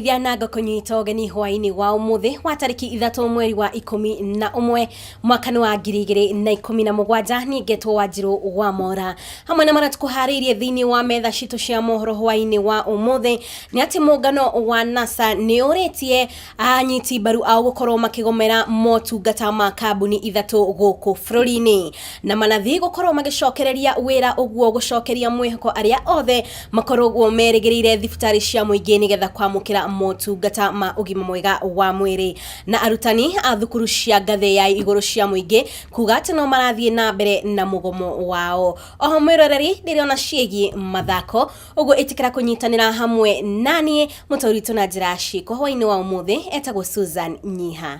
Ndagũgeithia na ngakũnyita ũgeni hwaĩ-inĩ wa ũmũthĩ wa tarĩki 3 mweri wa 11 mwaka nĩ wa 2017. Niĩ ngetwo Wanjirũ wa Mora hamwe na marĩa tũkũharĩirie thĩinĩ wa metha citũ cia mohoro hwaĩ-inĩ wa ũmũthĩ nĩ atĩ mũngano wa NASA nĩ ũrĩtie anyiti mbaru ao gũkorwo makĩgomera motungata ma kambuni ithatũ gũkũ bũrũri-inĩ, na manathi gũkorwo magĩcokereria wĩra ũguo gũcokeria mwĩhoko arĩa othe makoragwo merĩgĩrĩire thibitarĩ cia mũingĩ nĩgetha kwamũkĩra motungata ma ũgima mwega wa mwĩrĩ, na arutani a thukuru cia ngathĩ ya igũrũ cia mũingĩ kuga atĩ no marathiĩ na mbere na mũgomo wao. Oho mwĩroreri, ndĩrona ciĩgiĩ mathako ũguo ĩtĩkĩra kũnyitanĩra hamwe naniĩ mũtaũri witũ na njĩra ya ciĩko hwaĩ-inĩ wa ũmũthĩ etagwo Susan Nyiha.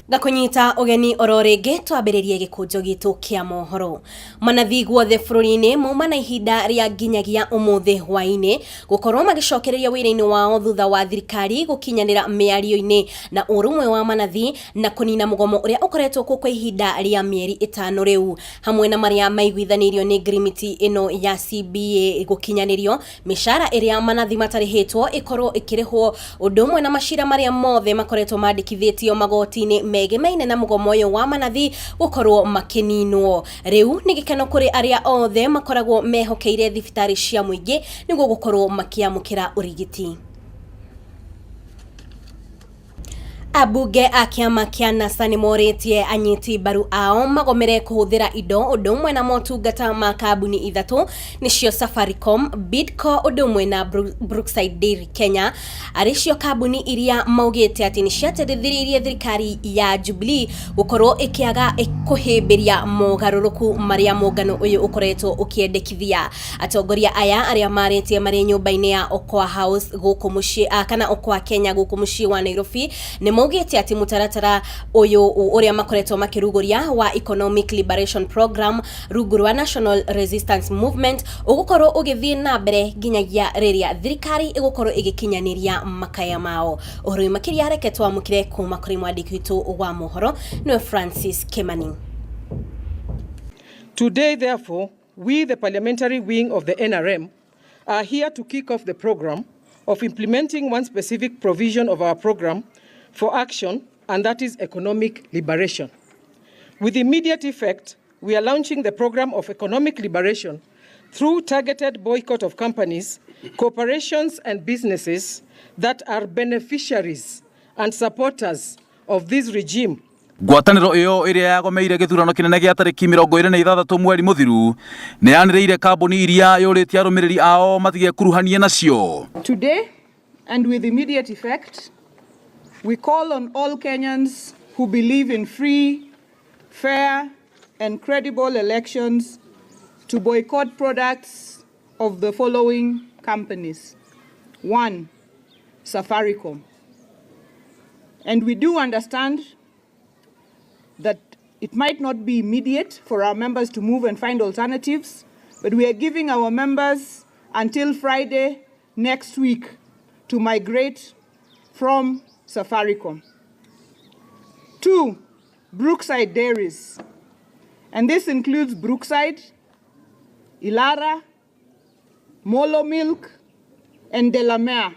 Ngakũnyita ũgeni oro rĩngĩ twambĩrĩrie gĩkũnjo gitũ kĩa mohoro. Manathi guothe bũrũri-inĩ mauma na ihinda rĩa nginyagia ũmũthĩ hwaĩ-inĩ gũkorwo magĩcokereria wĩra-inĩ wao thutha wa thirikari gũkinyanĩra mĩario-inĩ na ũrũmwe wa manathi na kũnina mũgomo ũrĩa ũkoretwo kuo kwa ihinda rĩa mĩeri 5 rĩu, hamwe na marĩa maiguithanĩirio nĩ ngirimiti ĩno ya CBA gũkinyanĩrio, mĩcara ĩrĩa manathi matarĩhĩtwo ĩkorwo ĩkĩrĩhwo, ũndũ ũmwe na macira marĩa mothe makoretwo mandĩkithĩtio magoti-inĩ megemaine na mũgomo ũyũ wa manathi gũkorwo makĩninwo. Rĩu nĩ gĩkeno kũrĩ arĩa othe makoragwo mehokeire thibitarĩ cia mũingĩ nĩguo gũkorwo makĩamũkĩra ũrigiti. Ambunge a kĩama kĩa NASA nĩ morĩtie anyiti mbaru ao magomere kũhũthĩra indo ũndũ ũmwe na motungata ma kambuni ithatũ nĩcio Safaricom, Bidco ũndũ ũmwe na Brookside Dairy Kenya, arĩ cio kambuni iria maugĩte atĩ nĩ ciateithĩrĩirie thirikari ya Jubilee gũkorwo ĩkĩaga kũhĩmbĩria mogarũrũku marĩa mũngano ũyũ ũkoretwo ũkĩendekithia. Atongoria aya arĩa marĩtie marĩ nyũmba-inĩ ya Okoa House gũkũ mũciĩ kana Okoa Kenya gũkũ mũciĩ wa Nairobi nĩ maugĩte atĩ mũtaratara ũyũ ũrĩa makoretwo makĩrugũria wa Economic Liberation Program rungu rwa National Resistance Movement ũgũkorwo ũgĩthiĩ na mbere nginyagia rĩrĩa thirikari ĩgũkorwo ĩgĩkinyanĩria makaya mao. Ũhoro ũyũ makĩria reke twamũkĩre kuma kũrĩ mwandĩki witũ wa mohoro nĩwe Francis Kimani. Today, therefore, we, the parliamentary wing of the NRM, are here to kick off the program of implementing one specific provision of our program for action, and that is economic liberation. With immediate effect, we are launching the program of economic liberation through targeted boycott of companies, corporations, and businesses that are beneficiaries and supporters of this regime. Ngwatanĩro ĩyo ĩrĩa yagomeire gĩthurano kĩnene gĩa tarĩki 26 mweri mũthiru nĩ yanĩrĩire kambuni iria yũrĩtie arũmĩrĩri ao matigekuruhanie nacio. Today, and with immediate effect, we call on all Kenyans who believe in free, fair, and credible elections to boycott products of the following companies. 1, Safaricom. And we do understand that it might not be immediate for our members to move and find alternatives, but we are giving our members until Friday next week to migrate from Safaricom. 2, Brookside Dairies. And this includes Brookside, Ilara, Molo Milk, and Delamere,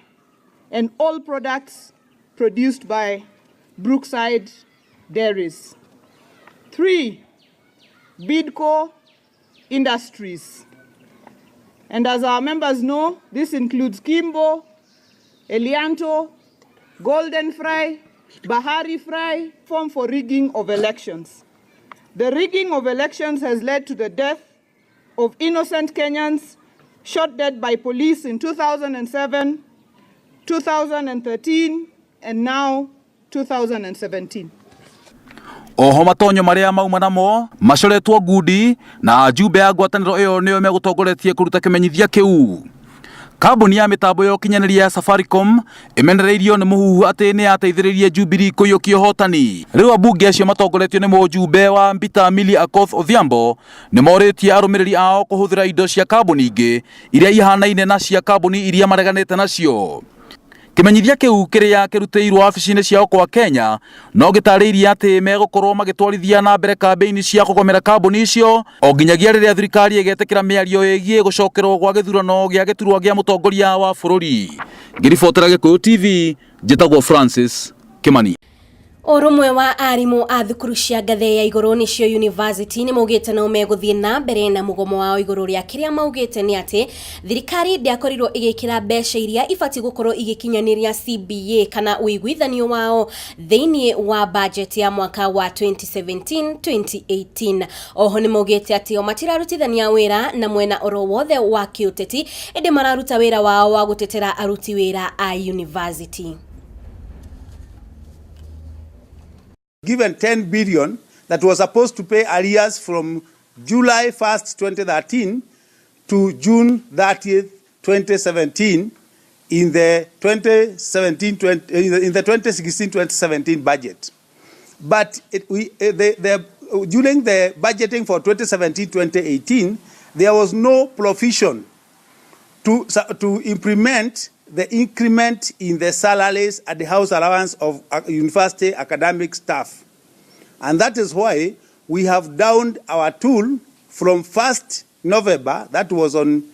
and all products produced by Brookside Dairies. 3, Bidco Industries. And as our members know, this includes Kimbo, Elianto, Golden Fry, Bahari Fry, form for rigging of elections. The rigging of elections has led to the death of innocent Kenyans shot dead by police in 2007, 2013, and now 2017. Oho matonyo marĩa mauma namo macoretwo ngundi na ajumbe a ngwatanĩro ĩyo nĩo megũtongoretie kũruta kĩmenyithia kĩu. Kambuni ya mĩtambo ya ũkinyanĩria ya Safaricom ĩmenereirio nĩ mũhuhu atĩ nĩ yateithĩrĩirie Jubilee kũiyũkia ũhotani. Rĩu ambunge acio matongoretio nĩ mũjumbe wa Mbita Millie Akoth Odhiambo nĩ morĩtie arũmĩrĩri ao kũhũthĩra indo cia kambuni ingĩ iria ihanaine na cia kambuni iria mareganĩte nacio. Kĩmenyithia kĩu kĩrĩa kĩrutĩirwo wabici-inĩ ciao kwa Kenya no gĩtarĩirie atĩ megũkorwo magĩtwarithia na mbere kambĩini cia kũgomera kambuni icio o nginyagia rĩrĩa thirikari ĩgetĩkĩra mĩario ĩgiĩ gũcokerwo gwa gĩthurano gĩa gĩturwa gĩa mũtongoria wa bũrũri. Ngĩribotera Gĩkũyũ TV, njĩtagwo Francis Kimani. Ũrũmwe wa arimũ a thukuru cia ngathĩ ya igũrũ nĩcio university nĩ maugĩte no megũthiĩ na mbere na mũgomo wao igũrũ rĩa kĩrĩa maugĩte nĩ atĩ thirikari ndĩakorirwo ĩgĩkĩra mbeca iria ibatiĩ gũkorwo igĩkinyanĩria CBA kana ũiguithanio wao thĩinĩ wa budget ya mwaka wa 2017-2018. Oho nĩ maugĩte atĩ o matirarutithania wĩra na mwena oro wothe wa kĩũteti ĩndĩ mararuta wĩra wao wa gũtetera aruti wĩra a university. Given 10 billion that was supposed to pay arrears from July 1st, 2013 to June 30th, 2017 in the 2016-2017 budget. But during the budgeting for 2017-2018, there was no provision to implement the increment in the salaries and the house allowance of university academic staff. And that is why we have downed our tool from 1st November, that was on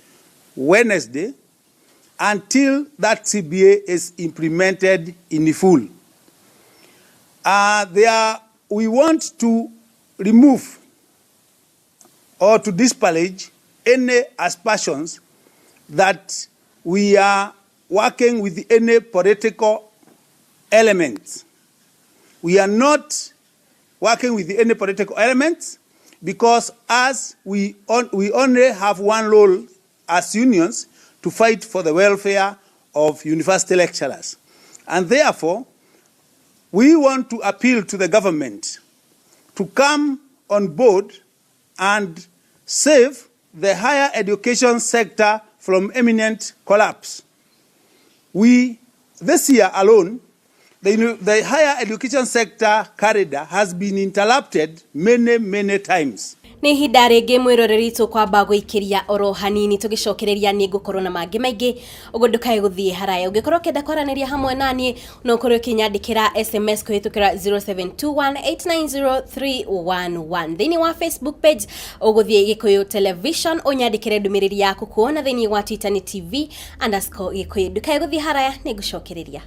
Wednesday, until that CBA is implemented in full. We want to remove or to disparage any aspersions that we are working with any political elements. We are not working with any political elements because as we only have one role as unions to fight for the welfare of university lecturers. And therefore, we want to appeal to the government to come on board and save the higher education sector from imminent collapse. This year alone, the higher education sector corridor has been interrupted many, many times. Nĩ ihinda rĩngĩ mwĩroreri tũkwamba gũikĩria oro hanini tũgĩcokereria nĩ ngũkorwo na mangĩ maingĩ ũguo ndũkae gũthiĩ haraya. Ũngĩkorwo ũkĩenda kwaranĩria hamwe naniĩ no ũkorwo ũkĩnyandĩkĩra SMS kũhĩtũkĩra 0721890311. Thĩinĩ wa Facebook page ũgũthiĩ Gĩkũyũ Television ũnyandĩkĩre ndũmĩrĩri yaku kuo, na thĩinĩ wa Twitter nĩ TV_Gĩkũyũ. Ndũkae gũthiĩ haraya, nĩ ngũcokereria.